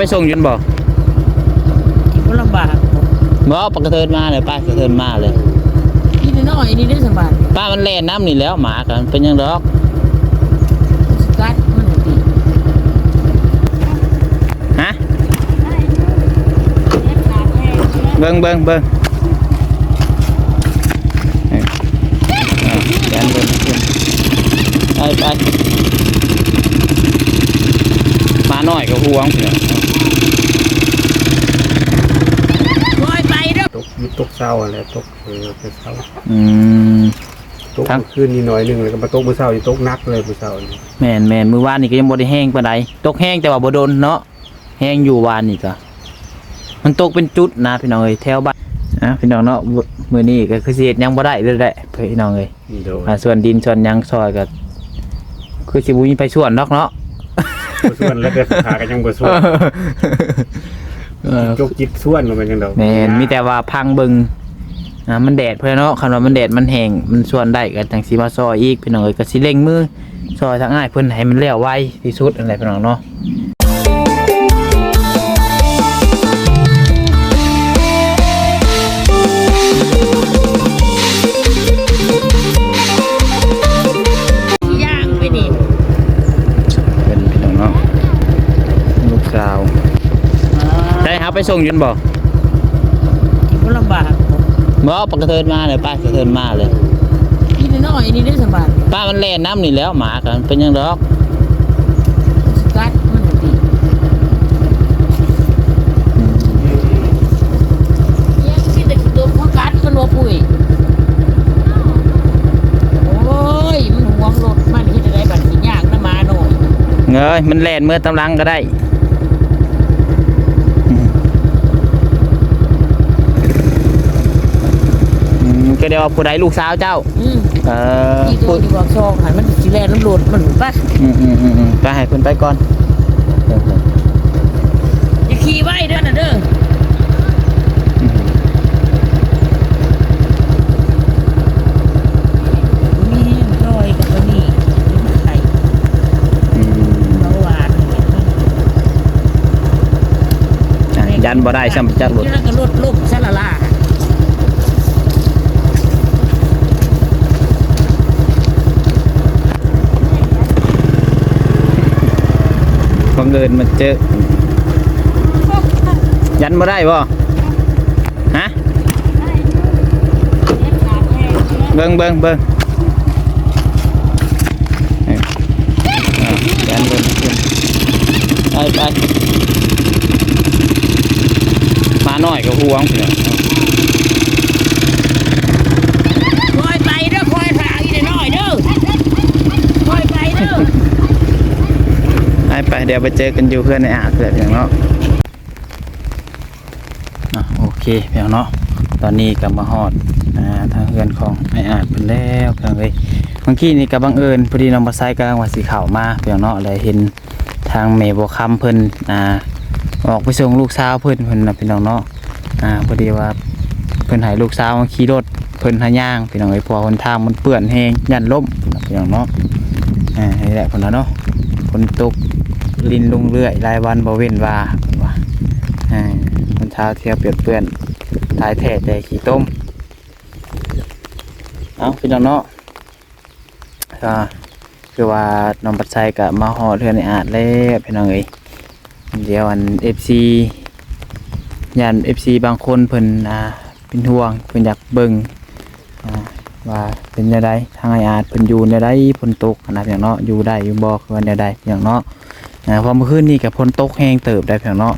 ໄປສົ່ງຢູ່ບໍ່? ບໍ່ລຳບາກບໍ່? ບໍ່ ປະກະເທີນມາເລີຍ ໄປກະເທີນມາເລີຍ. ອີນ້ອຍໆນີ້ໄດ້ສະບາຍ ປ້າມັນແລ່ນນຳນີ້ແລ້ວ ໝາກະມັນເປັນຫຍັງດອກ ສະກັດມັນຕິ. ຮະ? ເບິ່ງ ເບິ່ງ ເບິ່ງ ເອີ ຢ້ານເບິ່ງ ໄປ ໄປ ໝານ້ອຍກໍຫ່ວງ ພີ່ນ້ອງ. ບໍ່ໃຫ້ໄປເດີ ຕົກ ຕົກເຊົ້າຫັ້ນແຫຼະ ຕົກ ເອີ ແຕ່ເຊົ້າ ອືມ ຕົກ ທັງ ມື້ຄືນນີ້ໜ້ອຍໜຶ່ງ ແລ້ວກໍມາຕົກມື້ເຊົ້ານີ້ ຕົກໜັກເລີຍມື້ເຊົ້ານີ້. ແມ່ນໆ ມື້ວານນີ້ກໍຍັງບໍ່ໄດ້ແຮງປານໃດ ຕົກແຮງແຕ່ວ່າບໍ່ດົນເນາະ. ແຮງຢູ່ວານນີ້ກະ ມັນຕົກເປັນຈຸດນະພີ່ນ້ອງເອີຍ ແຖວບ້ານ ອ່າ ພີ່ນ້ອງເນາະ. ມື້ນີ້ກໍຄືຊິເຮັດຫຍັງບໍ່ໄດ້ເລີຍແຫຼະພີ່ນ້ອງເອີຍ ໂດຍ ອ່າ ສວນດິນສວນຫຍັງຊອຍກໍຄືຊິບໍ່ມີໃຜສວນດອກເນາະ ບໍ່ສວນແລ້ວ ແຕ່ສຸດທ້າຍກໍຍັງບໍ່ສວນ ເອີ ຈົກຈິດສວນບໍ່ແມ່ນຫຍັງດອກ ແມ່ນ ມີແຕ່ວ່າພັງເບິ່ງ ອ່າ ມັນແດດພຸ້ນແຫຼະເນາະ ຄັນວ່າມັນແດດມັນແຫ້ງ ມັນສວນໄດ້ກໍຈັ່ງຊິມາຊອຍອີກ ພີ່ນ້ອງເອີຍ ກໍຊິເລັ່ງມື ຊ່ອຍທາງອ້າຍເພິ່ນໃຫ້ມັນແລ້ວໄວທີ່ສຸດຫັ້ນແຫຼະພີ່ນ້ອງເນາະ. ຍ່າງໄປນີ້ ເພິ່ນພີ່ນ້ອງເນາະ ລູກສາວ ໄດ້ເຮົາໄປສົ່ງຢູ່ບໍ່? ບໍ່ລຳບາກບໍ່? ບໍ່ ປະກະເທີນມາເລີຍ ໄປກະເທີນມາເລີຍ. ອີນ້ອຍໆນີ້ໄດ້ສະບາຍ ປ້າມັນແລ່ນນຳນີ້ແລ້ວ ໝາກະມັນເປັນຫຍັງດອກ ສະກັດມັນຕິ. ອືມ ຍັງຊິໄດ້ຕົວມາກັດມັນບໍ່ປຸ້ຍ. ໂອ້ຍ ມັນຫວງລົດ ມັນເຮັດຈັ່ງໃດບັດຊິຍ່າງນຳໝານ້ອຍ. ເອີຍ ມັນແລ່ນເມືອຕາມຫຼັງກໍໄດ້. ອືມ ອືມ ກໍໄດ້ວ່າຜູ້ໃດ ລູກສາວເຈົ້າ? ອືມ ເອີ ນີ້ໂຕຢູ່ປາກຊ່ອງຫັ້ນ ມັນຊິແລ່ນນຳລົດມັນໄປ. ອືມໆໆໆ ໄປ ໃຫ້ເພິ່ນໄປກ່ອນ ຢ່າຂີ່ໄວເດີນະເດີ. ອືມ ມີແຮງຈ່ອຍກັບຕົວນີ້ ເປັນໄຂ້ ອືມ ເບົາຫວານ ອ່ະ ຢ້ານບໍ່ໄດ້ຊ້ຳຈັກລົດ ແລ້ວກໍລົດລົ້ມຊະລະລາ. ບັງເອີນມາເຈີ ຢ້ານບໍ່ໄດ້ບໍ່? ຮະ? ເບິ່ງ ເບິ່ງ ເບິ່ງ ເອີ ເອີ ຢ້ານເບິ່ງ ໄປ ໄປ ໝານ້ອຍກໍຫ່ວງ ພີ່ນ້ອງ. ຄ່ອຍໄປເດີ ຄ່ອຍພາອີ່ນ້ອຍເດີ ຄ່ອຍໄປເດີ. ໄປ ໄປ ດຽວໄປເຈີກັນຢູ່ເຮືອນອ້າຍອາດເດີ ພີ່ນ້ອງເນາະ. ອ່ະ ໂອເຄ ພີ່ນ້ອງເນາະ ຕອນນີ້ກໍມາຮອດ ອ່າ ທາງເຮືອນຂອງອ້າຍອາດເພິ່ນແລ້ວ ພີ່ນ້ອງເອີຍ. ເມື່ອກີ້ນີ້ກໍບັງເອີນ ພໍດີນ້ອງບັດໄຊກຳລັງວ່າຊິເຂົ້າມາ ພີ່ນ້ອງເນາະ ແລະເຫັນທາງແມ່ບົວຄຳເພິ່ນ ອ່າ ອອກໄປສົ່ງລູກສາວເພິ່ນ ເພິ່ນນະ ພີ່ນ້ອງເນາະ. ອ່າ ພໍດີວ່າເພິ່ນໃຫ້ລູກສາວຂີ່ລົດ ເພິ່ນຫາຍ່າງ ພີ່ນ້ອງເອີຍ ເພາະວ່າຫົນທາງມັນເປື້ອນແຮງ ຢ້ານລົ້ມ ພີ່ນ້ອງເນາະ. ອ່າ ນີ້ແຫຼະ ເພິ່ນວ່າເນາະ ຝົນຕົກລິນລົງເລື້ອຍ ຫຼາຍວັນບໍ່ເວັ້ນວ່າ ເພິ່ນວ່າ. ອ່າ ຄົນຊາວທ່ຽວປຽກເປື້ອນ ຕາຍແທ້ແຕ່ຂີ້ຕົມ. ເອົ້າ ພີ່ນ້ອງເນາະ ກໍຄືວ່ານ້ອງບັດໄຊກໍມາຮອດເຮືອນອ້າຍອາດແລ້ວ ພີ່ນ້ອງເອີຍ. ດຽວອັນ ເອັຟຊີ ຢ້ານ ເອັຟຊີ ບາງຄົນເພິ່ນ ອ່າ ເປັນຫ່ວງ ເພິ່ນຢາກເບິ່ງ ອ່າ ວ່າເປັນແນວໃດ ທາງອ້າຍອາດເພິ່ນຢູ່ແນວໃດ ຝົນຕົກຫັ້ນນະ ພີ່ນ້ອງເນາະ ຢູ່ໄດ້ຢູ່ບໍ່ ຄືວ່າແນວໃດ ພີ່ນ້ອງເນາະ. ອ່າ ເພາະເມື່ອຄືນນີ້ກໍຝົນຕົກແຮງເຕີບໄດ໋ ພີ່ນ້ອງເນາະ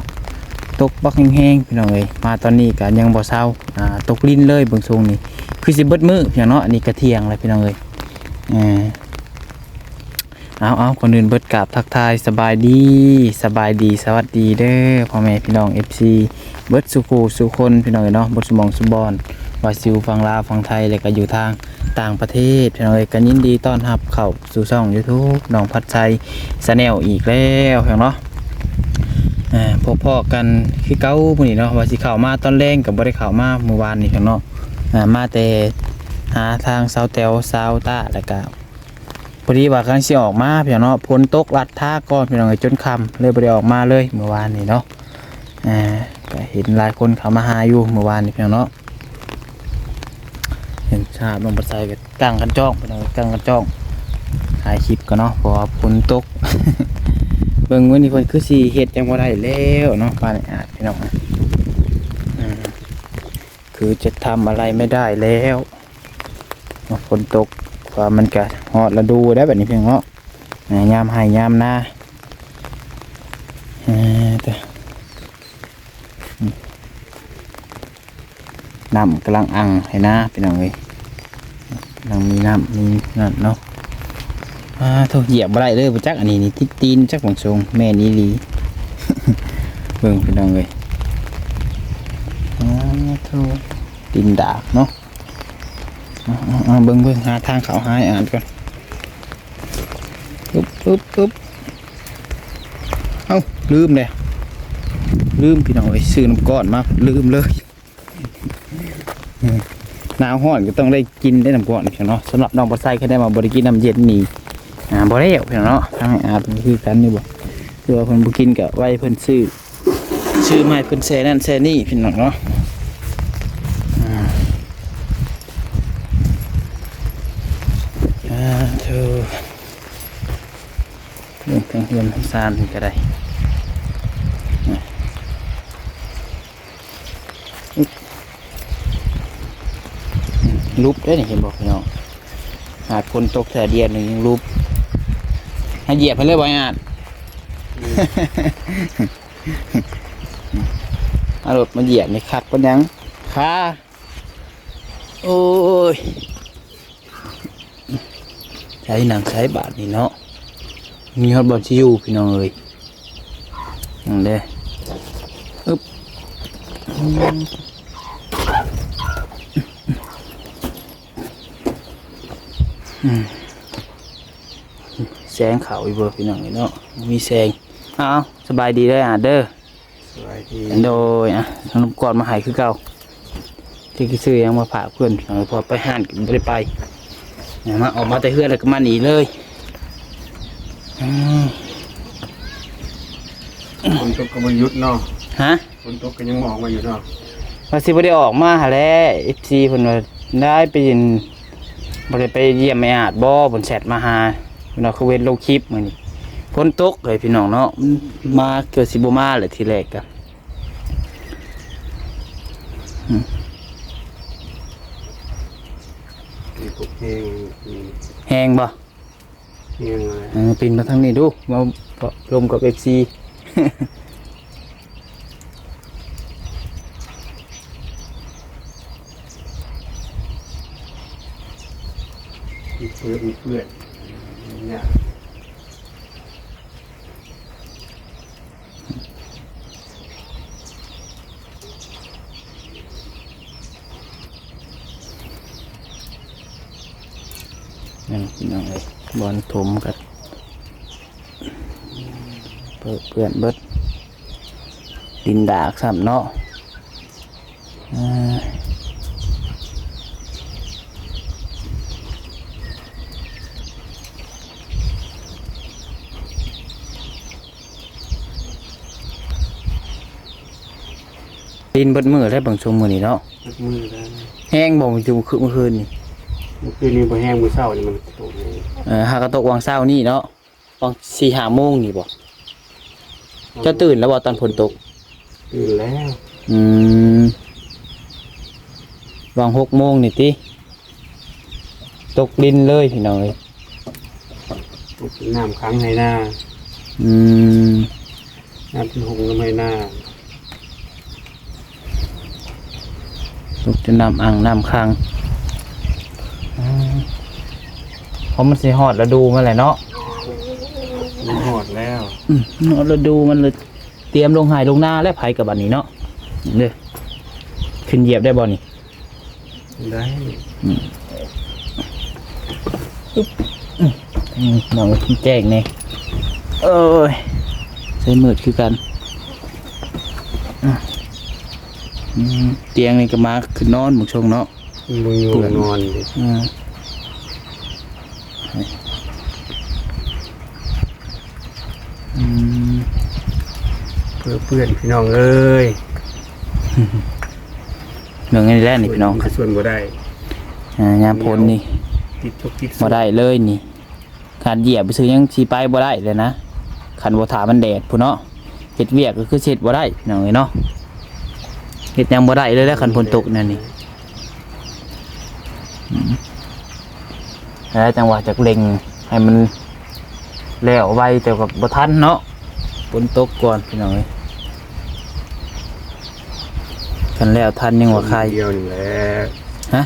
ຕົກບັກແຮງໆ ພີ່ນ້ອງເອີຍ. ມາຕອນນີ້ກໍຍັງບໍ່ເຊົາ ອ່າ ຕົກລິນເລີຍເບິ່ງຊົງນີ້ ຄືຊິເບິດມື້ ພີ່ນ້ອງເນາະ. ອັນນີ້ກໍທ່ຽງແລ້ວ ພີ່ນ້ອງເອີຍ. ເອີ ເອົາໆ ກ່ອນອື່ນເບິດກາບທັກທາຍສະບາຍດີ ສະບາຍດີ ສະຫວັດດີເດີ ພໍ່ແມ່ພີ່ນ້ອງ ເອັຟຊີ ເບິດສູ່ຄູ່ສູ່ຄົນ ພີ່ນ້ອງເອີຍເນາະ ເບິດສູ່ໝ່ອງສູ່ບ່ອນ ວ່າຊິຢູ່ຝັ່ງລາວ ຝັ່ງໄທ ແລະກໍຢູ່ທາງຕ່າງປະເທດ ພີ່ນ້ອງເອີຍ. ກໍຍິນດີຕ້ອນຮັບເຂົ້າສູ່ຊ່ອງຢູທູບ ນ້ອງພັດໄຊ Channel ອີກແລ້ວ ພີ່ນ້ອງເນາະ. ອ່າ ພົບພໍ້ກັນຄືເກົ່າມື້ນີ້ເນາະ ວ່າຊິເຂົ້າມາຕອນແລງກໍບໍ່ໄດ້ເຂົ້າມາມື້ວານນີ້ ພີ່ນ້ອງເນາະ. ອ່າ ມາແຕ່ຫາທາງສາວແຕວ ສາວຕາ ແລ້ວກະ ພໍດີວ່າກຳລັງຊິອອກມາພີ່ນ້ອງເນາະ ຝົນຕົກລັດທາກ່ອນພີ່ນ້ອງເອີຍ ຈົນຄ່ຳເລີຍບໍ່ໄດ້ອອກມາເລີຍມື້ວານນີ້ເນາະ. ອ່າ ກໍເຫັນຫຼາຍຄົນເຂົ້າມາຫາຢູ່ມື້ວານນີ້ພີ່ນ້ອງເນາະ. ເຫັນສາບລົງໄປໃສ່ກໍຕັ້ງກັນຈ້ອງພີ່ນ້ອງ ຕັ້ງກັນຈ້ອງ ຖ່າຍຄລິບກ່ອນເນາະ ເພາະວ່າຝົນຕົກ. ເບິ່ງມື້ນີ້ເພິ່ນຄືຊິເຮັດຫຍັງບໍ່ໄດ້ແລ້ວເນາະ ປານອາດພີ່ນ້ອງ. ອືມ ຄືຈະທຳອະໄລໄມ່ໄດ້ແລ້ວ ຝົນຕົກ ວ່າມັນກະຮອດລະດູແລ້ວບັດນີ້ພີ່ນ້ອງເນາະ. ອ່າ ຍາມໄຮ່ຍາມນາ ເອີ ແຕ່ ນ້ຳກຳລັງອັ່ງໄຮ່ນາພີ່ນ້ອງເອີຍ ກຳລັງມີນ້ຳມີນັ້ນເນາະ. ອ່າ ໂທ້ ຢຽບບໍ່ໄດ້ເລີຍ ບໍ່ຈັກ ອັນນີ້ນີ້ຕິດຕີນຈັກ ບາງຊົງ ແມ່ນອີ່ຫຼີ ເບິ່ງພີ່ນ້ອງເອີຍ. ອ່າ ໂທ້ ຕີນດາກເນາະ. ເອົາໆໆ ເບິ່ງໆ ຫາທາງເຂົ້າຫາອ້າຍອາດກ່ອນ. ອຶບໆໆ ເອົ້າ ລືມເດ້ ລືມພີ່ນ້ອງເອີຍ ຊື້ນ້ຳກ້ອນມາລືມເລີຍ. ໜາວຮ້ອນກໍຕ້ອງໄດ້ກິນໄດ້ນ້ຳກ້ອນເນາະ. ສຳລັບນ້ອງປາໄຊ ຄັນໄດ້ມາບໍ່ໄດ້ກິນນ້ຳເຢັນນີ້ ອ່າ ບໍ່ແລ້ວພີ່ນ້ອງເນາະ. ທາງອ້າຍອາດເພິ່ນຄືກັນຢູ່ບໍ່ ຄືວ່າເພິ່ນບໍ່ກິນກໍໄວ້ເພິ່ນຊື້ ຊື້ມາໃຫ້ເພິ່ນແຊ່ນັ້ນແຊ່ນີ້ພີ່ນ້ອງເນາະ. ອ່າ ອ່າ ໂທ້ ເລື່ອງເທິງເຮືອນເທິງຊານນີ້ກໍໄດ້ ຫຼຸບເດ້ນີ້ ເຫັນບໍ່ພີ່ນ້ອງ? ຫາກຝົນຕົກເທື່ອດຽວໜຶ່ງຍັງຫຼຸບ ໃຫ້ຢຽບໃຫ້ເລີຍບໍ່ອາດ? ເອົາລົດມາຢຽບນີ້ຄັກປານຫຍັງ ຄາ ໂອ້ຍ ໃຊ້ໜັງໃຊ້ບາດນີ້ເນາະ ມີຮອດບ່ອນຊິຢູ່ພີ່ນ້ອງເອີຍ. ນັ້ນເດ້ ອຶບ ອືມ ແສງເຂົ້າຢູ່ບໍ່ພີ່ນ້ອງເອີຍເນາະ ມີແສງ. ເອົາ ສະບາຍດີເດີອາດເດີ. ສະບາຍດີ ໂດຍ ອ່ະ ນ້ຳກ້ອນມາໃຫ້ຄືເກົ່າ ທີ່ຊິຊື້ຫຍັງມາຝາກເພິ່ນ ເອີ ເພາະໄປຮ້ານກໍບໍ່ໄດ້ໄປ ມາ ອອກມາແຕ່ເຮືອນແລ້ວກໍມານີ້ເລີຍ. ອືມ ຝົນຕົກກໍບໍ່ຢຸດເນາະ. ຮະ? ຝົນຕົກກໍຍັງມາອອກມາຢູ່ເນາະ. ວ່າຊິບໍ່ໄດ້ອອກມາຫັ້ນແຫຼະ ເອັຟຊີ ເພິ່ນວ່າ ໄດ້ໄປ ບໍ່ໄດ້ໄປຢ້ຽມແມ່ອາດບໍ່ ເພິ່ນແຊັດມາຫາ ເພິ່ນວ່າຄືເຫັນລົງຄລິບມື້ນີ້. ຝົນຕົກເລີຍພີ່ນ້ອງເນາະ ມັນມາເກືອບຊິບໍ່ມາແຫຼະທີແລກກະ ອືມ ມີຕົກແຮງ ແຮງບໍ່? ແຮງເລີຍ. ເອີ ປິ່ນມາທາງນີ້ດູ ມາລົມກັບເອັຟຊີ. ເປື້ອນ ເປື້ອນ ຍາກ. ນັ້ນພີ່ນ້ອງເອີຍ ບ່ອນຖົມກໍເປິເປື້ອນເບິດ ດິນດາກຊ້ຳເນາະ. ອ່າ ດິນເບິດມື້ແລ້ວບາງຊ່ວງມື້ນີ້ເນາະ ເບິດມື້ແລ້ວ. ແຮງບໍ່ ມື້ຄື ມື້ຄືນນີ້? ມື້ຄືນນີ້ບໍ່ແຮງ ມື້ເຊົ້ານີ້ມັນຕົກແຮງ. ເອີ ຫາກະຕົກຫວ່າງເຊົ້ານີ້ເນາະ. ຫວ່າງສີ່ຫ້າໂມງນີ້ບໍ່? ເຈົ້າຕື່ນແລ້ວບໍ່ຕອນຝົນຕົກ? ຕື່ນແລ້ວ. ອືມ ຫວ່າງຫົກໂມງນີ້ຕິ ຕົກລິນເລີຍພີ່ນ້ອງເອີຍ. ຕົກຈົນນ້ຳຂັງໄຮ່ນາ. ອືມ ນ້ຳຂຶ້ນຫົງນ້ຳໄຮ່ນາ. ຕົກຈົນນ້ຳອັ່ງນ້ຳຂັງ. ອືມ ເພາະມັນຊິຮອດລະດູມັນແຫຼະເນາະ. ມັນຮອດແລ້ວ. ອືມ ຮອດລະດູມັນລະຕຽມລົງໄຮ່ລົງນາແລ້ວ ໃຜກໍບັດນີ້ເນາະ. ເດີ ຂຶ້ນຢຽບໄດ້ບໍ່ນີ້? ໄດ້. ອືມ ອຶບ ອືມ ອືມ ນ້ອງແຈ້ງແດ່. ໂອ້ຍ ໃສ່ມືດຄືກັນ. ອືມ ອືມ ຕຽງນີ້ກໍມາຂຶ້ນນອນບາງຊ່ວງເນາະ. ບໍ່ຢູ່ນອນເດ້. ອືມ ເອີ ເອີ ອືມ ເພື່ອເພື່ອນພີ່ນ້ອງເອີຍ ເລື່ອງນີ້ແຫຼະນີ້ພີ່ນ້ອງ ມັນກໍຊ່ວຍບໍ່ໄດ້ ອ່າ ຍາມຝົນນີ້ ຕິດຕົກຕິດ ບໍ່ໄດ້ເລີຍນີ້ ຂະໜາດຢຽບຊື່ຍັງຊິໄປບໍ່ໄດ້ເລີຍນະ ຄັນບໍ່ຖ້າມັນແດດພຸ້ນເນາະ ເຮັດວຽກກໍຄືຊິເຮັດບໍ່ໄດ້ພີ່ນ້ອງເອີຍເນາະ ເຮັດຫຍັງບໍ່ໄດ້ເລີຍແຫຼະ ຄັນຝົນຕົກແນວນີ້. ອືມ ແລ້ວຈັ່ງວ່າຈັກເລັ່ງໃຫ້ມັນແລ້ວໄວ ແຕ່ກໍບໍ່ທັນເນາະ ຝົນຕົກກ່ອນພີ່ນ້ອງເອີຍ ຄັນແລ້ວທັນຍັງວ່າໄຄ ດຽວນີ້ແຫຼະ ຮະ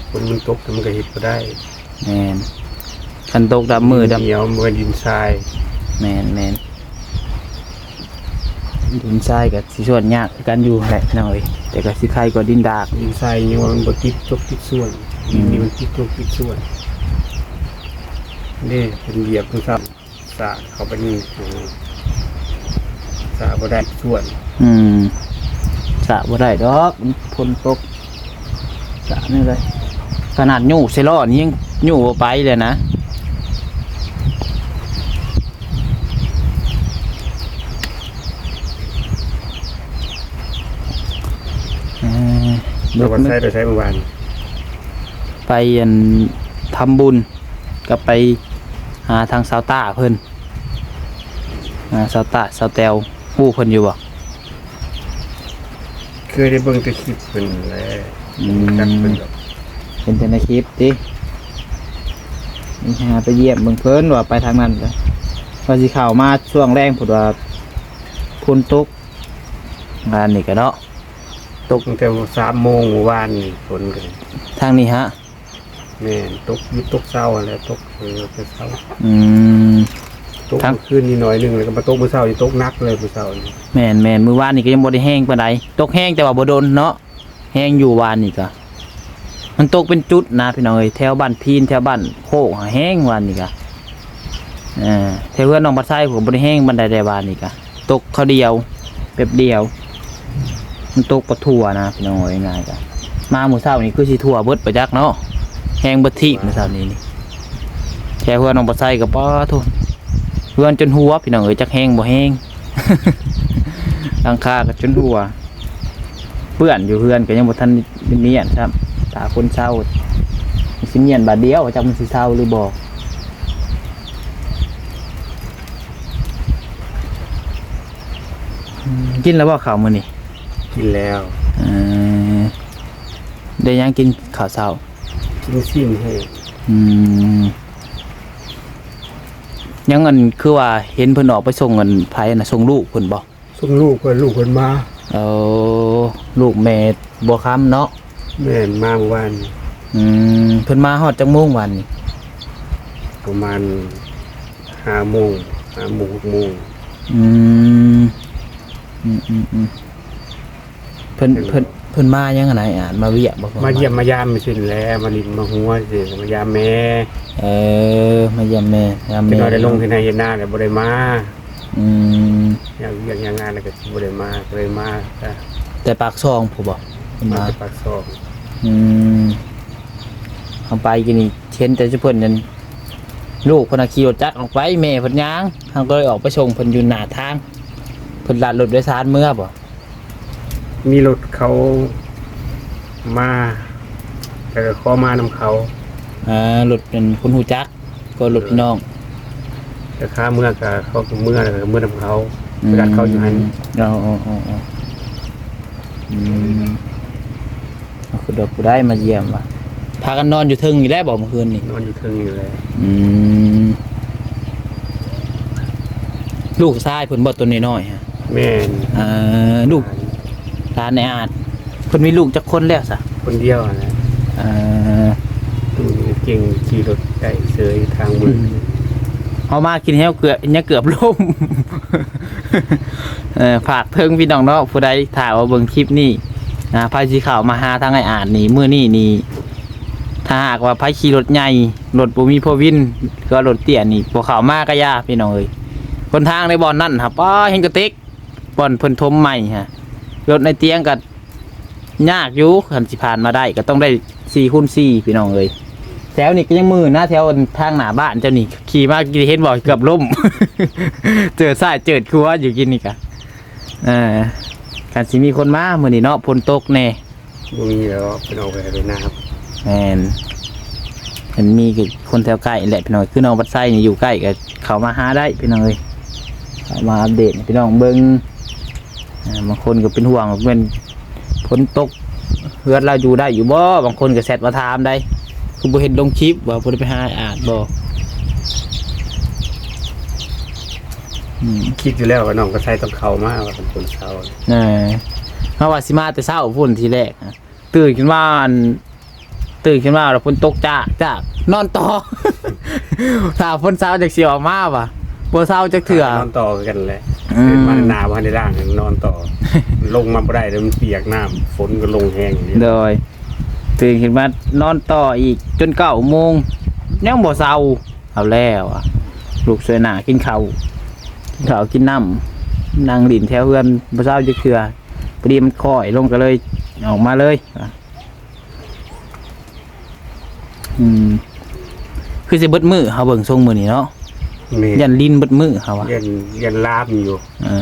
ຝົນມັນຕົກ ແຕ່ມັນກໍເຮັດບໍ່ໄດ້. ແມ່ນ ຄັນຕົກດຳມືດຳ ດິນໜຽວ ບໍ່ແມ່ນດິນຊາຍ ແມ່ນໆ ດິນຊາຍກໍຊິສ່ວນຍາກຄືກັນຢູ່ແຫຼະພີ່ນ້ອງເອີຍ ແຕ່ກໍຊິໄຄກວ່າດິນດາກ ດິນຊາຍຍັງວ່າມັນບໍ່ຕິດຕົກຕິດສ່ວນ ອືມ ດິນນີ້ມັນຕິດຕົກຕິດສ່ວນ ເດ້ ເປັນຢຽບຄືກັນ ສາດເຂົ້າໄປນີ້ ສາດບໍ່ໄດ້ສ່ວນ ອືມ ສາດບໍ່ໄດ້ດອກ ມັນຝົນຕົກ ສາດນີ້ເລີຍ ຂະໜາດຍູ້ໃສ່ລໍ້ນີ້ຍັງຍູ້ບໍ່ໄປເລີຍນະ ເອີ ແລ້ວໄປໃສ ໄປໃສມື້ວານ? ໄປ ອັນ ທຳບຸນ ກໍໄປຫາທາງສາວຕ້າເພິ່ນ ອ່າ ສາວຕ້າ ສາວແຕວ ຮູ້ເພິ່ນຢູ່ບໍ່? ເຄີຍໄດ້ເບິ່ງແຕ່ຄລິບເພິ່ນແຫຼະ ອືມ ຮູ້ຈັກເພິ່ນດອກ ເຫັນແຕ່ໃນຄລິບຕິ ນີ້ຫາໄປຢ້ຽມເບິ່ງເພິ່ນວ່າໄປທາງນັ້ນ ວ່າຊິເຂົ້າມາຊ່ວງແລງ ເພິ່ນວ່າຝົນຕົກ ງານນີ້ກໍເນາະ ຕົກຕັ້ງແຕ່ສາມໂມງມື້ວານນີ້ ຝົນກໍ ທາງນີ້ຫະ? ແມ່ນ ຕົກຢຸດຕົກເຊົາຫັ້ນແຫຼະ ຕົກ ເອີ ໄປເຊົາ ອືມ ຕົກ ທັງ ມື້ຄືນນີ້ໜ້ອຍໜຶ່ງ ແລ້ວກໍມາຕົກມື້ເຊົ້ານີ້ ຕົກໜັກເລີຍມື້ເຊົ້ານີ້ ແມ່ນໆ ມື້ວານນີ້ກໍຍັງບໍ່ໄດ້ແຮງປານໃດ ຕົກແຮງແຕ່ວ່າບໍ່ດົນເນາະ ແຮງຢູ່ວານນີ້ກະ ມັນຕົກເປັນຈຸດນະພີ່ນ້ອງເອີຍ ແຖວບ້ານພີນ ແຖວບ້ານໂຄກຫາແຮງວານນີ້ກະ ເອີ ແຖວເຮືອນນ້ອງພັດໄຊພຸ້ນກໍບໍ່ໄດ້ແຮງປານໃດແດ່ວານນີ້ກະ ຕົກຄາວດຽວ ແປັບດຽວ ມັນຕົກບໍ່ທົ່ວນະພີ່ນ້ອງເອີຍ ງ່າຍກະ ມາມື້ເຊົ້ານີ້ຄືຊິທົ່ວເບິດປະຈັກເນາະ ແຮງເບິດທີບມື້ເຊົ້ານີ້ນີ້ ແຖວເຮືອນນ້ອງປາໄຊກໍ ປາໂທ້ ເຮືອນຈົນຮົ່ວພີ່ນ້ອງເອີຍ ຈັກແຮງບໍ່ແຮງ ຫຼັງຄາກໍຈົນຮົ່ວ ເປື້ອນຢູ່ເຮືອນກໍຍັງບໍ່ທັນໄດ້ມ້ຽນຊ້ຳ ຖ້າຝົນເຊົາ ຊິມ້ຽນບາດດຽວ ຈັກມັນຊິເຊົາຫຼືບໍ່. ອືມ ກິນແລ້ວບໍ່ເຂົ້າມື້ນີ້? ກິນແລ້ວ ເອີ ໄດ້ຫຍັງກິນເຂົ້າເຊົ້າ? ກິນຊີ້ນແຫ້ງ ອືມ ຍັງ ອັນ ຄືວ່າເຫັນເພິ່ນອອກໄປສົ່ງ ອັນ ໃຜນະ ສົ່ງລູກເພິ່ນບໍ່? ສົ່ງລູກເພິ່ນ ລູກເພິ່ນມາ ເອີ ລູກແມ່ບົວຄຳເນາະ ແມ່ນ ມາມື້ວານ ອືມ ເພິ່ນມາຮອດຈັກໂມງວານນີ້? ປະມານຫ້າໂມງ ຫ້າໂມງ ຫົກໂມງ ອືມ ອືມໆໆ ເພິ່ນ ເພິ່ນ ເພິ່ນມາຫຍັງຫັ້ນນະ ອາ ມາວຽກບໍ່? ມາຢ້ຽມມາຢາມຊື່ນີ້ແຫຼະ ມາຫຼິ້ນມາຫົວຊື່ ມາຢາມແມ່ ເອີ ມາຢ້ຽມແມ່ ຢາມແມ່ ຈັກໜ້ອຍໄດ້ລົງເຮັດໄຮ່ເຮັດນາແລ້ວບໍ່ໄດ້ມາ ອືມ ຍາມວຽກຍາມງານແລ້ວກໍບໍ່ໄດ້ມາ ກໍເລີຍມາ ແຕ່ປາກຊ່ອງພຸ້ນບໍ່? ເພິ່ນມາ ມາແຕ່ປາກຊ່ອງ ອືມ ເຮົາໄປກີ້ນີ້ເຫັນແຕ່ເພິ່ນນັ້ນ ລູກເພິ່ນນະຂີ່ລົດຈັກອອກໄປ ແມ່ເພິ່ນຍ່າງ ເຮົາກໍເລີຍອອກໄປສົ່ງເພິ່ນຢູ່ໜ້າທາງ ເພິ່ນລັດລົດໂດຍສານເມືອບໍ່? ມີລົດເຂົາມາ ແລ້ວກໍຂໍມານຳເຂົາ ອ່າ ລົດເປັນຄົນຮູ້ຈັກ ກໍລົດພີ່ນ້ອງ ແຕ່ຂາເມືອກໍເຂົາກໍເມືອ ແລ້ວກໍເມືອນຳເຂົາ ອືມ ລັດເຂົາຢູ່ຫັ້ນ ເອົາໆໆໆ ອືມ ເອົາຄືດອກຜູ້ໃດມາຢ້ຽມວ່າ ພາກັນນອນຢູ່ເທິງນີ້ແຫຼະບໍ່ມື້ຄືນນີ້? ນອນຢູ່ເທິງນີ້ແຫຼະ ອືມ ລູກຊາຍເພິ່ນບໍ່ ໂຕນ້ອຍໆ ແມ່ນ ເອີ ລູກຫຼານອ້າຍອາດ ເພິ່ນມີລູກຈັກຄົນແລ້ວຊະ? ຄົນດຽວຫັ້ນແຫຼະ ເອີ ເກັ່ງຂີ່ລົດໄດ້ເສີຍທາງເມືອງ ອືມ ເຮົາມາກິນແຮວເກືອບ ຍັງເກືອບລົ້ມ ເອີ ຝາກເຖິງພີ່ນ້ອງເນາະ ຜູ້ໃດຖ້າວ່າເບິ່ງຄລິບນີ້ນະ ໃຜຊິເຂົ້າມາຫາທາງອ້າຍອາດນີ້ ມື້ນີ້ນີ້ ຖ້າຫາກວ່າໃຜຂີ່ລົດໃຫຍ່ ລົດບໍ່ມີໂຟວີນ ກໍລົດເຕ້ຍນີ້ ບໍ່ເຂົ້າມາກໍຢ່າພີ່ນ້ອງເອີຍ ຫົນທາງໃນບ່ອນນັ້ນຫາ ປ້າ ເຫັນກະຕິກ ບ່ອນເພິ່ນຖົມໃໝ່ຫາ ລົດໃນຕຽງກໍຍາກຢູ່ ຄັນຊິຜ່ານມາໄດ້ກໍຕ້ອງໄດ້ສີ່ຄູນສີ່ ພີ່ນ້ອງເອີຍ ຖວນີ້ກໍຍັງມື່ນນະ ແຖວທາງໜ້າບ້ານເຈົ້ານີ້ ຂີ່ມາກີ້ເຫັນບໍ່ ເກືອບລົ້ມ ເຈີຊ້າຍເຈີຂວາຢູ່ກີ້ນີ້ກະ. ເອີ ຄັນຊິມີຄົນມາມື້ນີ້ເນາະ ຝົນຕົກແດ່. ບໍ່ມີແລ້ວ ເພິ່ນອອກໄປໄຮ່ໄປນາ. ແມ່ນ ຄັນມີກໍຄົນແຖວໃກ້ແຫຼະພີ່ນ້ອງ. ຄືນ້ອງວັດໄຊນີ້ຢູ່ໃກ້ກໍເຂົ້າມາຫາໄດ້ພີ່ນ້ອງເອີຍ ເຂົ້າມາອັບເດດໃຫ້ພີ່ນ້ອງເບິ່ງ. ອ່າ ບາງຄົນກໍເປັນຫ່ວງ ແມ່ນຝົນຕົກເຮືອນລາວຢູ່ໄດ້ຢູ່ບໍ່? ບາງຄົນກໍແຊັດມາຖາມໄດ໋ ຄືບໍ່ເຫັນລົງຄລິບ ວ່າບໍ່ໄດ້ໄປຫາອາດບໍ່? ອືມ ຄິດຢູ່ແລ້ວວ່ານ້ອງວັດໄຊຕ້ອງເຂົ້າມາວ່າເປັນຄົນເຊົາ. ເອີ ເຮົາວ່າຊິມາແຕ່ເຊົ້າພຸ້ນທີແລກ ຕື່ນຂຶ້ນມາ ອັນ ຕື່ນຂຶ້ນມາແລ້ວຝົນຕົກຈາກ ຈາກ ນອນຕໍ່ ຖ້າຝົນເຊົາຈັ່ງຊິອອກມາວ່າ ບໍ່ເຊົາຈັກເທື່ອ ນອນຕໍ່ຄືກັນແຫຼະ. ອືມ ຕື່ນມາໜ້າບໍ່ທັນໄດ້ລ້າງ ນອນຕໍ່ ລົງມາບໍ່ໄດ້ເລີຍ ມັນປຽກນ້ຳ ຝົນກໍລົງແຮງ. ໂດຍ ຕື່ນຂຶ້ນມານອນຕໍ່ອີກຈົນເກົ້າໂມງ ຍັງບໍ່ເຊົາ. ເອົາແລ້ວ ອະ ລູກຊ່ວຍໜ້າກິນເຂົ້າ ກິນເຂົ້າກິນນ້ຳ ນັ່ງຫຼິ້ນແຖວເຮືອນບໍ່ເຊົາຈັກເທື່ອ. ພໍດີມັນຄ່ອຍລົງກໍເລີຍອອກມາເລີຍ. ອືມ ຄືຊິເບິດມື້ ເຮົາເບິ່ງຊົງມື້ນີ້ເນາະ. ແມ່ນ ຢ້ານລິນເບິດມື້ເຮົາວ່າ ຢ້ານ ຢ້ານລາມຢູ່. ເອີ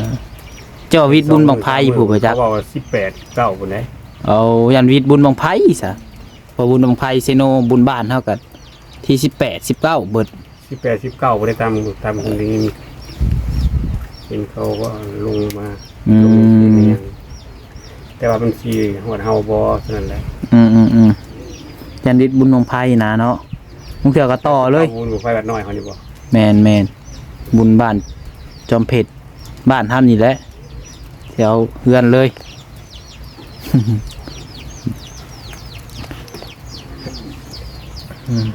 ເຈົ້າວິດບຸນບັ້ງໄຟພຸ້ນບໍ່ຈັກ ເຂົາເວົ້າວ່າສິບແປດ ເກົ້າພຸ້ນເດ້. ເອົາ ຢ້ານວິດບຸນບັ້ງໄຟຊະ ເພາະບຸນບັ້ງໄຟເຊໂນ ບຸນບ້ານເຮົາກໍທີສິບແປດ ສິບເກົ້າເບິດ. ສິບແປດ ສິບເກົ້າບໍ່ໄດ້ຕາມ ຕາມຄົນໄດ້ຍິນ ເຫັນເຂົາກໍລົງມາ ອືມ ລົງມາ ແຕ່ວ່າມັນຊິຮອດເຮົາບໍ່ເທົ່ານັ້ນແຫຼະ. ອືມໆໆ ຢ້ານວິດບຸນບັ້ງໄຟນະເນາະ ບາງເທື່ອກໍຕໍ່ເລີຍ. ບຸນບັ້ງໄຟວັດນ້ອຍເຮົານີ້ບໍ່? ແມ່ນໆ ບຸນບ້ານຈອມເພັດ ບ້ານເຮົານີ້ແຫຼະ ແຖວເຮືອນເລີຍ. ອືມ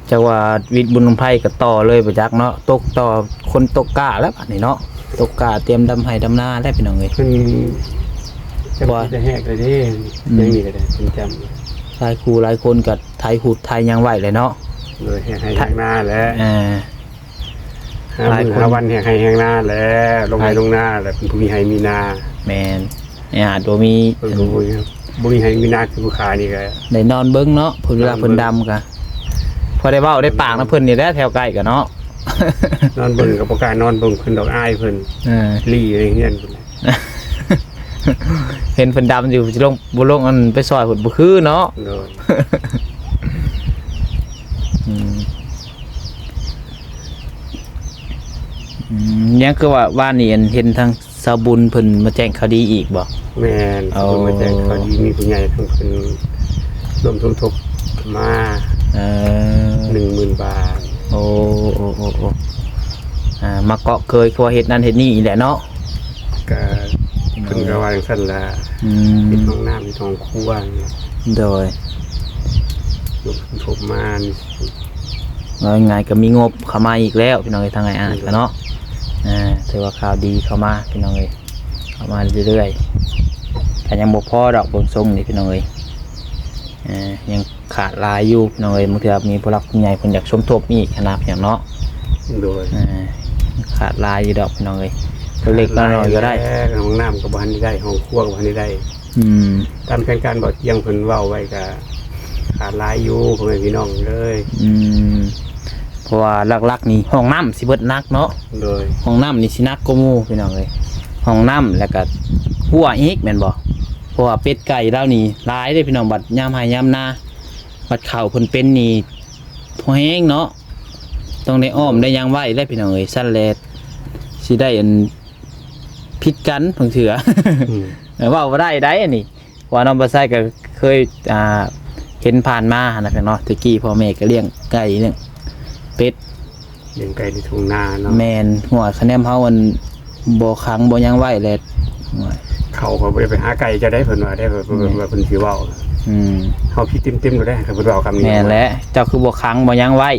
ຈັກວ່າວິດບຸນບັ້ງໄຟກໍຕໍ່ເລີຍບໍ່ຈັກເນາະ. ຕົກຕໍ່ ຄົນຕົກກ້າແລ້ວບາດນີ້ເນາະ ຕົກກ້າຕຽມດຳໄຮ່ດຳນາແລ້ວພີ່ນ້ອງເອີຍ. ເພິ່ນຈຳ ວ່າ ຈະແຫກເລີຍເດ້. ອືມ ຢ່າງນີ້ກໍໄດ້ເພິ່ນຈຳ ຫຼາຍຄູ່ຫຼາຍຄົນກໍໄຖຫຸດໄຖຫຍັງໄວ້ແຫຼະເນາະ. ໂດຍ ແຫກໄຮ່ແຫກນາແຫຼະ. ເອີ ຫາມື້ຫາວັນແຫກໄຮ່ແຫກນາແຫຼະ ລົງໄຮ່ລົງນາແຫຼະ ເປັນຜູ້ມີໄຮ່ມີນາ. ແມ່ນ ອາດບໍ່ມີ ເພິ່ນກໍບໍ່ມີ ບໍ່ມີໄຮ່ມີນາຄືຜູ້ຂ້ານີ້ກໍ ໄດ້ນອນເບິ່ງເນາະ ເພິ່ນເວລາເພິ່ນດຳກໍ ພໍໄດ້ເວົ້າໄດ້ປາກນຳເພິ່ນນີ້ແຫຼະ ແຖວໃກ້ກໍເນາະ. ນອນເບິ່ງກໍບໍ່ກ້ານອນເບິ່ງເພິ່ນດອກ ອາຍເພິ່ນ. ເອີ ຫຼີ້ໃນເຮືອນພຸ້ນແຫຼະ. ເຫັນເພິ່ນດຳຢູ່ ຊິລົງ ບໍ່ລົງ ອັນ ໄປຊ່ອຍພຸ້ນ ບໍ່ຄືເນາະ. ໂດຍ ອືມ ອືມ ຍັງຄືວ່າ ວານນີ້ ອັນ ເຫັນທາງຊາວບຸນເພິ່ນມາແຈ້ງຂ່າວດີອີກບໍ່? ແມ່ນ ໂອ້ ຊາວບຸນມາແຈ້ງຂ່າວດີ ມີຜູ້ໃຫຍ່ທາງເພິ່ນຮ່ວມສົມທົບມາ ເອີ ໜຶ່ງໝື່ນບາດ. ໂອ້ ໂອ້ ໂອ້ ໂອ້ ອ່າ ມາເກາະເກີຍ ຄືວ່າເຮັດນັ້ນເຮັດນີ້ອີກແຫຼະເນາະ. ກະ ເພິ່ນກໍວ່າຈັ່ງຊັ້ນລະ. ອືມ ເຮັດຫ້ອງນ້ຳ ເຮັດຫ້ອງຄົວນີ້. ໂດຍ ລົງທຶນທົບມານີ້ ເວົ້າງ່າຍໆ ກໍມີງົບເຂົ້າມາອີກແລ້ວ ພີ່ນ້ອງເອີຍ ທາງອ້າຍອາດກໍເນາະ. ອ່າ ຖືວ່າຂ່າວດີເຂົ້າມາ ພີ່ນ້ອງເອີຍ ເຂົ້າມາເລື້ອຍໆ ກໍຍັງບໍ່ພໍດອກ ເບິ່ງຊົງນີ້ ພີ່ນ້ອງເອີຍ. ອ່າ ຍັງ ຂາດຫຼາຍຢູ່ພີ່ນ້ອງເອີຍ. ບາງເທື່ອມີຜູ້ຫຼັກຜູ້ໃຫຍ່ເພິ່ນຢາກສົມທົບອີກຫັ້ນນະ ພີ່ນ້ອງເນາະ. ໂດຍ ອ່າ ຂາດຫຼາຍຢູ່ດອກພີ່ນ້ອງເອີຍ ເລັກໆນ້ອຍໆກໍໄດ້. ຂາດຫຼາຍແລ້ວ ຫ້ອງນ້ຳກໍບໍ່ທັນໄດ້ໄດ້ ຫ້ອງຄົວກໍບໍ່ທັນໄດ້ໄດ້. ອືມ ຕາມແຜນການບໍ່ຕຽງເພິ່ນເວົ້າໄວ້ກໍຂາດຫຼາຍຢູ່ ພໍ່ແມ່ພີ່ນ້ອງເອີຍ. ອືມ ເພາະວ່າຫຼັກໆນີ້ຫ້ອງນ້ຳຊິເບິດໜັກເນາະ. ໂດຍ ຫ້ອງນ້ຳນີ້ຊິໜັກກວ່າໝູ່ພີ່ນ້ອງເອີຍ ຫ້ອງນ້ຳ ແລ້ວກໍຮົ້ວອີກແມ່ນບໍ່? ເພາະວ່າເປັດໄກ່ລາວນີ້ຫຼາຍເດ້ພີ່ນ້ອງ ບັດຍາມໄຮ່ຍາມນາ ບັດເຂົ້າເພິ່ນເປັນນີ້ພໍແຮງເນາະ ຕ້ອງໄດ້ອ້ອມໄດ້ຫຍັງໄວ້ແຫຼະພີ່ນ້ອງເອີຍ. ຊັ້ນແຫຼະຊິໄດ້ອັນຜິດກັນບາງເທື່ອ. ອືມ ເວົ້າບໍ່ໄດ້ໃດອັນນີ້ ເພາະວ່ານ້ອງບ່າວໄຊກໍເຄີຍ ອ່າ ເຫັນຜ່ານມາຫັ້ນນະເນາະ. ແຕ່ກີ້ພໍ່ແມ່ກໍລ້ຽງໄກ່ລ້ຽງເປັດ ລ້ຽງໄກ່ໃນທົ່ງນາເນາະ. ແມ່ນ ຫົວຄະແນມເຮົາອັນ ບໍ່ຂັງບໍ່ຫຍັງໄວ້ແຫຼະ ເຂົາກໍບໍ່ໄດ້ໄປຫາໄກ່ເຈົ້າໃດ ເພິ່ນວ່າໄດ້ ເພິ່ນ ເພິ່ນວ່າເພິ່ນຊິເວົ້າ. ອືມ ເຮົາຜິດເຕັມໆໂລດເດ້ ຄັນເພິ່ນເວົ້າຄຳນີ້. ແມ່ນແຫຼະ ເຈົ້າຄືບໍ່ຂັງບໍ່ຫຍັງໄວ້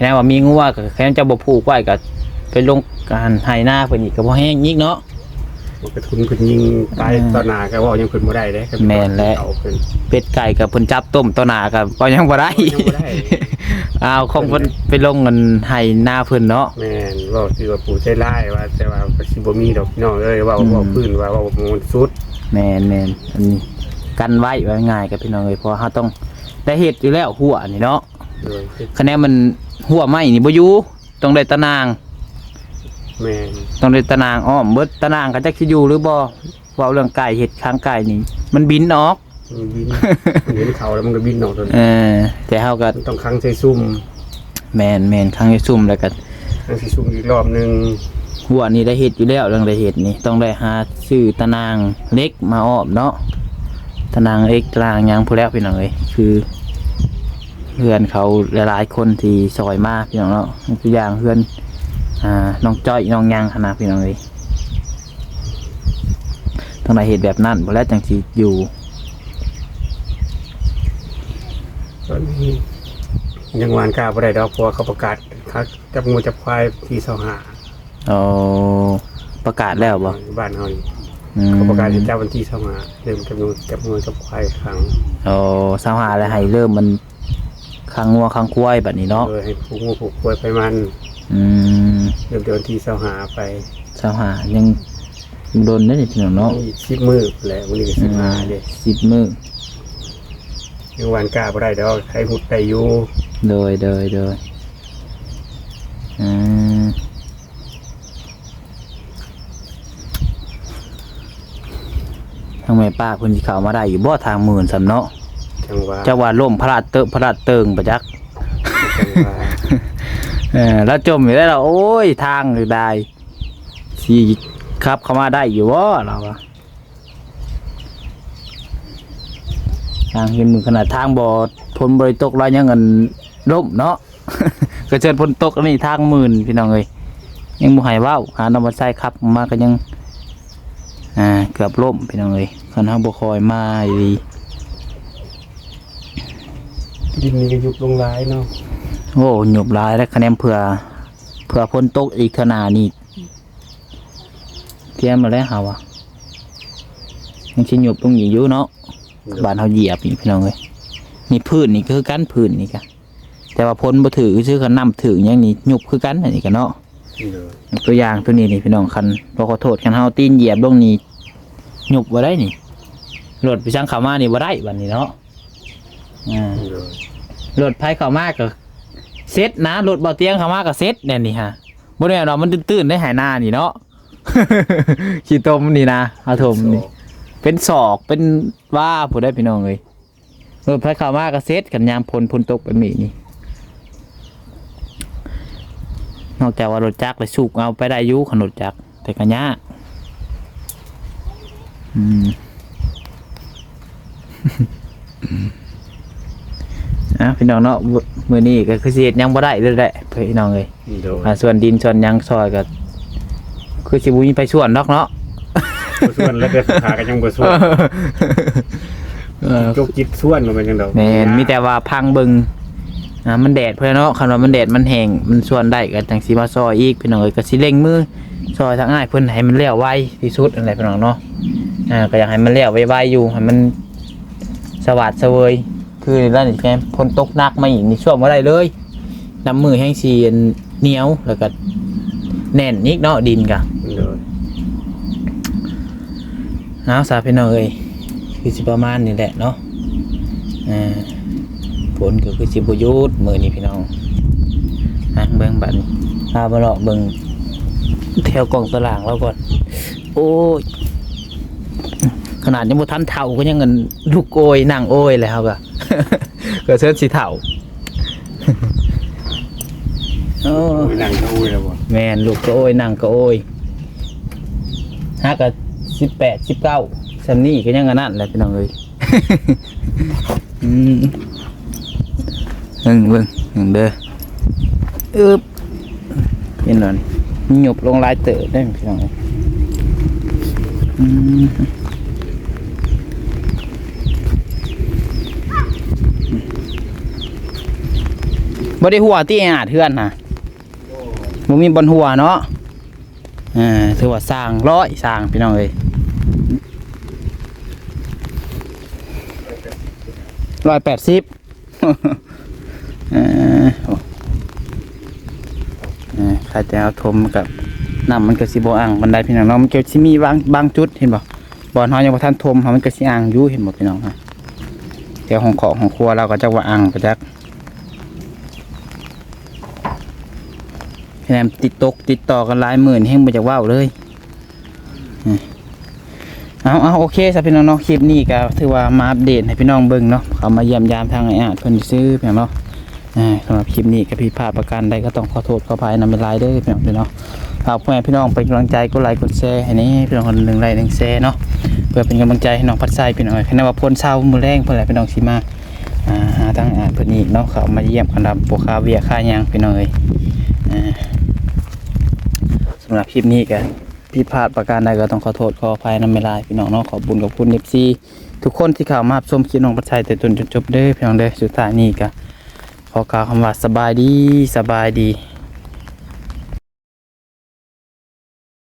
ແນວວ່າມີງົວກໍ ແຄ່ເຈົ້າບໍ່ຜູກໄວ້ກໍໄປລົງ ອັນ ໄຮ່ນາເພິ່ນອີກ ກໍບໍ່ແຮງອີກເນາະ. ມັນກະທຸນເພິ່ນຍິງຕາຍ ອ່າ ຕໍ່ໜ້າກໍເວົ້າຫຍັງເພິ່ນບໍ່ໄດ້ເດ້. ແມ່ນແຫຼະ ເອົາເພິ່ນ ເປັດໄກ່ກໍເພິ່ນຈັບຕົ້ມຕໍ່ໜ້າກໍເວົ້າຫຍັງບໍ່ໄດ້ ເວົ້າຫຍັງບໍ່ໄດ້. ເອົາຂອງເພິ່ນໄປລົງອັນໄຮ່ນາເພິ່ນເນາະ. ແມ່ນ ເວົ້າຄືວ່າປູໃຈຮ້າຍວ່າ ແຕ່ວ່າກໍຊິບໍ່ມີດອກພີ່ນ້ອງເອີຍ ເວົ້າ ອືມ ເວົ້າພື້ນວ່າເວົ້າບໍ່ມ່ວນສຸດ. ແມ່ນໆ ອັນນີ້ ກັນໄວ້ ເວົ້າງ່າຍໆ ກັບພີ່ນ້ອງເອີຍ ເພາະວ່າເຮົາຕ້ອງໄດ້ເຮັດຢູ່ແລ້ວ ຮົ້ວນີ້ເນາະ. ໂດຍ ຄະແນນມັນ ຮົ້ວໄມ້ນີ້ບໍ່ຢູ່ ຕ້ອງໄດ້ຕາໜ່າງ. ແມ່ນ ຕ້ອງໄດ້ຕາໜ່າງອ້ອມເບິດ ຕາໜ່າງກໍຈັກຊິຢູ່ຫຼືບໍ່. ເວົ້າເລື່ອງໄກ່ ເຮັດຄາງໄກ່ນີ້ ມັນບິນອອກ ມັນບິນ ມັນເຫັນເຂົາແລ້ວມັນກໍບິນອອກໂດດ. ເອີ ແຕ່ເຮົາກໍ ມັນຕ້ອງຂັງໃສ່ຊຸ່ມ. ແມ່ນໆ ຂັງໃສ່ຊຸ່ມ ແລ້ວກໍຂັງໃສ່ຊຸ່ມອີກຮອບໜຶ່ງ. ຮົ້ວນີ້ໄດ້ເຮັດຢູ່ແລ້ວ ເລື່ອງໄດ້ເຮັດນີ້ ຕ້ອງໄດ້ຫາຊື້ຕາໜ່າງເຫຼັກມາອ້ອມເນາະ ຕາໜ່າງເຫຼັກ ຕາໜ່າງຫຍັງພຸ້ນແຫຼະ ພີ່ນ້ອງເອີຍ. ຄືເຮືອນເຂົາຫຼາຍໆຄົນທີ່ຊ່ອຍມາ ພີ່ນ້ອງເນາະ ຍົກຕົວຢ່າງເຮືອນ ອ່າ ນ້ອງຈ້ອຍ ນ້ອງຫຍັງຫັ້ນນະ ພີ່ນ້ອງເອີຍ. ຕ້ອງໄດ້ເຮັດແບບນັ້ນພຸ້ນແຫຼະ ຈັ່ງຊິຢູ່. ຕອນນີ້ຍັງຫວ່ານກ້າບໍ່ໄດ້ດອກ ເພາະວ່າເຂົາປະກາດຈັບງົວຈັບຄວາຍວັນທີຊາວຫ້າ. ອໍ ປະກາດແລ້ວບໍ່? ບ້ານເຮົານີ້ ອືມ ເຂົາປະກາດໃຫ້ຈັບວັນທີຊາວຫ້າ ເລີ່ມຈັບງົວ ຈັບງົວຈັບຄວາຍຄັ້ງ. ອໍ ຊາວຫ້າແລ້ວ ໃຫ້ເລີ່ມມັນ ຂັງງົວຂັງຄວາຍບັດນີ້ເນາະ. ໂດຍ ໃຫ້ຜູກງົວຜູກຄວາຍໄປມັນ. ອືມ ເລີ່ມແຕ່ວັນທີຊາວຫ້າໄປ. ຊາວຫ້າ ຍັງດົນເດ້ນີ້ ພີ່ນ້ອງເນາະ. ອີກສິບມື້ແຫຼະ ມື້ນີ້ກໍສິບຫ້າເດ້ ສິບມື້. ຍັງຫວ່ານກ້າບໍ່ໄດ້ດອກ ໃຫ້ຮຸດໄດ້ຢູ່. ໂດຍ ໂດຍ ໂດຍ ອືມ. ທາງແມ່ປ້າເພິ່ນຊິເຂົ້າມາໄດ້ຢູ່ບໍ່ ທາງໝື່ນຊ້ຳເນາະ? ຈັ່ງວ່າ ຈັກວ່າລົ້ມພະລາດເຕີບພະລາດເຕີງປະຈັກ. ຈັ່ງວ່າ ເອີ ລາວຈົ່ມຢູ່ແລ້ວ ໂອ້ຍ ທາງດາຍ ຊິຂັບເຂົ້າມາໄດ້ຢູ່ບໍ່ ລາວວ່າ. ທາງເຫັນມື້ຂະໜາດທາງບໍ່ ຝົນບໍ່ໄດ້ຕົກ ລາວຍັງອັນລົ້ມເນາະ. ກະເຊີນຝົນຕົກອັນນີ້ທາງໝື່ນ ພີ່ນ້ອງເອີຍ ຍັງບໍ່ໃຫ້ເວົ້າ. ຫານ້ອງບັນໄຊຂັບມາກໍຍັງ ອ່າ ເກືອບລົ້ມ ພີ່ນ້ອງເອີຍ ຄັນເຮົາບໍ່ຄ່ອຍມາອີ່ຫຼີ. ດິນນີ້ກໍຍຸບລົງຫຼາຍເນາະ. ໂອ້ ຍຸບຫຼາຍແລ້ວ ຄະແນນເພື່ອ ເພື່ອຝົນຕົກອີກເທື່ອໜ້ານີ້ ຕຽມມາແລ້ວເຮົາວ່າ ຍັງຊິຍຸບລົງອີກຢູ່ເນາະ. ໂດຍ ບາດເຮົາຢຽບນີ້ ພີ່ນ້ອງເອີຍ ນີ້ພື້ນນີ້ກໍຄືກັນ ພື້ນນີ້ກະ ແຕ່ວ່າຝົນບໍ່ຖືກຊື່ໆ ຄັນນ້ຳຖືກຫຍັງນີ້ຍຸບຄືກັນ ອັນນີ້ກະເນາະ. ໂດຍ ຍົກຕົວຢ່າງໂຕນີ້ນີ້ ພີ່ນ້ອງ ຄັນ ຂໍໂທດ ຄັນເຮົາຕີນຢຽບລົງນີ້ ຍຸບບໍ່ໄດ້ນີ້ ລົດໄປຊ່າງເຂົ້າມານີ້ບໍ່ໄດ້ບັດນີ້ເນາະ. ອ່າ ໂດຍ ລົດໃຜເຂົ້າມາກໍເສັດນະ ລົດເບົາຕຽງເຂົ້າມາກໍເສັດແນວນີ້ຫາ ບໍ່ແມ່ນວ່າມັນຕື້ນໆ ໄດ້ໄຫນານີ້ເນາະ. ຂີ້ຕົມນີ້ນະ ເຮົາຖົມນີ້ ເປັນສອກ ເປັນວາພຸ້ນເດ້ ພີ່ນ້ອງເອີຍ. ລົດໃຜເຂົ້າມາກໍເສັດ ຄັນຍາມຝົນ ຝົນຕົກແບບນີ້ນີ້ ນອກຈາກວ່າລົດຈັກແລ້ວສູບເອົາໄປໄດ້ຢູ່ ຄັນລົດຈັກ ແຕ່ກໍຍາກ. ອືມ ອ່ະ ພີ່ນ້ອງເນາະ ມື້ນີ້ກໍຄືຊິເຮັດຫຍັງບໍ່ໄດ້ເລີຍແຫຼະ ພີ່ນ້ອງເອີຍ. ໂດຍ ອ່າ ສ່ວນດິນສ່ວນຫຍັງຊ່ອຍກໍຄືຊິບໍ່ມີໃຜຊ່ວນດອກເນາະ. ບໍ່ຊ່ວນແລ້ວ ແຕ່ຜູ້ຂ້າກໍຍັງບໍ່ຊ່ວນ. ເອີ ຈົກຈິດຊ່ວນບໍ່ແມ່ນຫຍັງດອກ. ແມ່ນ ມີແຕ່ວ່າພັງເບິ່ງ ອ່າ ມັນແດດພຸ້ນແຫຼະເນາະ ຄັນວ່າມັນແດດມັນແຫ້ງ ມັນຊ່ວນໄດ້ກໍຈັ່ງຊິມາຊ່ອຍອີກ ພີ່ນ້ອງເອີຍ. ກໍຊິເລັ່ງມືຊ່ອຍທາງອ້າຍເພິ່ນໃຫ້ມັນແລ້ວໄວທີ່ສຸດຫັ້ນແຫຼະ ພີ່ນ້ອງເນາະ. ອ່າ ກໍຢາກໃຫ້ມັນແລ້ວໄວໆຢູ່ ໃຫ້ມັນສະຫວາດສະເຫວີຍ. ຄືລະນີ້ແມ່ນຝົນຕົກໜັກມາອີກນີ້ ຊ່ວມບໍ່ໄດ້ເລີຍ. ນ້ຳມືແຮງຊິໜຽວ ແລ້ວກໍແໜ້ນອີກເນາະ ດິນກະ. ໂດຍ ເອົາຊະ ພີ່ນ້ອງເອີຍ ຄືຊິປະມານນີ້ແຫຼະເນາະ. ອ່າ ຝົນກໍຄືຊິບໍ່ຢຸດມື້ນີ້ ພີ່ນ້ອງ. ອ່ະ ເບິ່ງບາດນີ້ ພາມາເລາະເບິ່ງແຖວກ້ອງຕາລ່າງລາວກ່ອນ. ໂອ້ຍ ຂະໜາດຍັງບໍ່ທັນເຖົ້າກໍຍັງອັນລຸກໂອຍນັ່ງໂອຍແລ້ວ ເຮົາກໍ ກໍເຊີນຊິເຖົ້າ. ໂອ້ ໂອ້ຍ ນັ່ງກໍໂອຍແລ້ວບໍ່? ແມ່ນ ລຸກກໍໂອຍ ນັ່ງກໍໂອຍ. ຫາກະສິບແປດ ສິບເກົ້າ ສ່ຳນີ້ກໍຍັງອັນນັ້ນແຫຼະ ພີ່ນ້ອງເອີຍ. ອືມ ເບິ່ງ ເບິ່ງ ເບິ່ງເດີ ອຶບ ເຫັນບໍ່ນີ້ ມັນຍຸບລົງຫຼາຍເຕີບເດ້ ພີ່ນ້ອງເອີຍ. ອືມ ບໍ່ໄດ້ຮົ່ວຕິ ອາດເຮືອນນະ ບໍ່ມີບ່ອນຮົ່ວເນາະ. ອ່າ ຖືວ່າສ້າງ ຮ້ອຍ ສ້າງ ພີ່ນ້ອງເອີຍ ຮ້ອຍແປດສິບ. ເອີ ໂອ້ ເອີ ຖ້າຈະເອົາຖົມກັບນ້ຳມັນກໍຊິບໍ່ອັ່ງປານໃດ ພີ່ນ້ອງເນາະ. ມັນກໍຊິມີບາງ ບາງຈຸດ ເຫັນບໍ່? ບ່ອນເຮົາຍັງບໍ່ທັນຖົມ ເຮົາມັນກໍຊິອັ່ງຢູ່ ເຫັນບໍ່ພີ່ນ້ອງ? ແຖວຫ້ອງຄອກຫ້ອງຄົວລາວກໍຈັກວ່າອັ່ງບໍ່ຈັກ ແຖມຕິດຕົກຕິດຕໍ່ກັນຫຼາຍມື້ນີ້ ແຮງບໍ່ຢາກເວົ້າເລີຍ. ອືມ ເອົາ ເອົາ ໂອເຄຊະພີ່ນ້ອງເນາະ ຄລິບນີ້ກໍຖືວ່າມາອັບເດດໃຫ້ພີ່ນ້ອງເບິ່ງເນາະ ເຂົ້າມາຢ້ຽມຢາມທາງອ້າຍອາດເພິ່ນຊື່ໆ ພີ່ນ້ອງເນາະ. ອ່າ ສຳລັບຄລິບນີ້ກໍຜິດພາດປະການໃດກໍຕ້ອງຂໍໂທດຂໍອະໄພນຳຫຼາຍໆເດີພີ່ນ້ອງເນາະ. ຝາກພໍ່ແມ່ພີ່ນ້ອງເປັນກຳລັງໃຈ ກົດໄລກົດແຊໃຫ້ແດ່ພີ່ນ້ອງ ຄົນລະໜຶ່ງໄລໜຶ່ງແຊເນາະ ເພື່ອເປັນກຳລັງໃຈໃຫ້ນ້ອງພັດໄຊພີ່ນ້ອງເອີຍ. ຄັນວ່າພົ້ນເຊົາມື້ແລງພຸ້ນແຫຼະ ພີ່ນ້ອງຊິມາ ອ່າ ຫາທາງອ້າຍເພິ່ນອີກເນາະ ເຂົ້າມາຢ້ຽມກັນຕາມໂພຄາວຽກຄາຫຍັງພີ່ນ້ອງເອີຍ. ອ່າ ສຳລັບຄລິບນີ້ກໍຜິດພາດປະການໃດກໍຕ້ອງຂໍໂທດຂໍອະໄພນຳຫຼາຍໆ ພີ່ນ້ອງເນາະ. ຂອບບຸນຂອບຄຸນ ເອັຟຊີ ທຸກຄົນທີ່ເຂົ້າມາຮັບຊົມຄລິບນ້ອງພັດໄຊແຕ່ຕົ້ນຈົນຈົບເດີພີ່ນ້ອງເດີ. ສຸດທ້າຍນີ້ກໍຂໍກ່າວຄຳວ່າສະບາຍດີ ສະບາຍດີ.